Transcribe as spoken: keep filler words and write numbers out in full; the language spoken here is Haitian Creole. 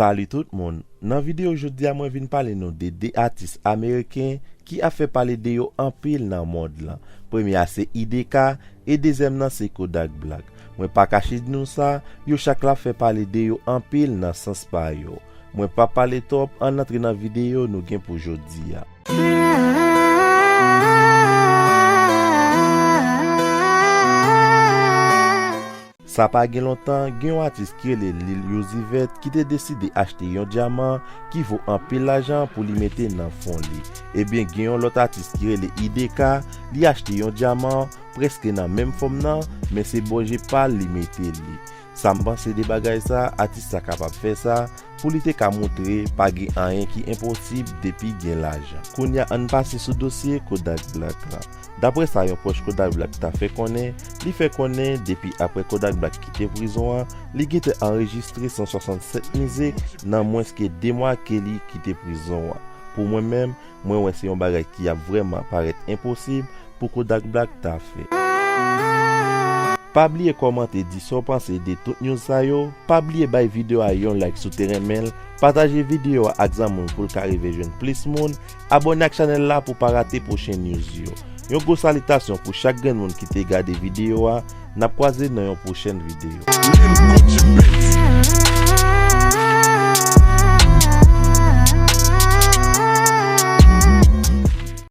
Salut tout moun. Nan videyo jodi a, mwen vin pale nou de de atis ameriken ki ap fè pale de yo anpil nan mond lan. Premye a se I D K e dezyèm nan se Kodak Black. Mwen pa kache di nou sa, yo chak la fè pale de yo anpil nan sans pa yo. Mwen pa pale twòp, ann antre nan videyo nou gen pou jodi a. Sa pa gen lontan, gen yon atis ki rele Lil Uzi Vert ki te deside achte yon dyaman ki vo anpil lajan pou li mete nan fon li. Ebyen, gen yon lòt atis ki rele I D K, li achte yon dyaman prèske nan menm fòm nan, men se bò je pa l li mete li. Sa m panse de bagay sa, atis sa kapab fè sa, pou li te ka montre pa gen anyen ki enposib depi gen lajan. Kounye a, ann pase sou dosye Kodak Black la. Daprè sa yon pwòch Kodak Black ta fè konnen, li fè konnen depi aprè Kodak Black kite prizon an, li gentan anrejistre san swasannsèt mizik nan mwens ke de mwa ke li kite prizon an. Pou mwen menm, mwen wè se yon bagay ki ap vrèman parèt enposib pou Kodak Black ta fè. Pa bliye kòmante, di sa w panse de tout news sa yo. Pa bliye bay videyo a yon like si w te renmen l. Pataje videyo a ak zanmi w pou l ka rive jwenn plis moun. Abòne ak chanèl la pou w pa rate pwochen news yo. Yon gwo salitasyon pou chak grenn moun ki te gade videyo a. N ap kwaze nan yon pwochèn videyo.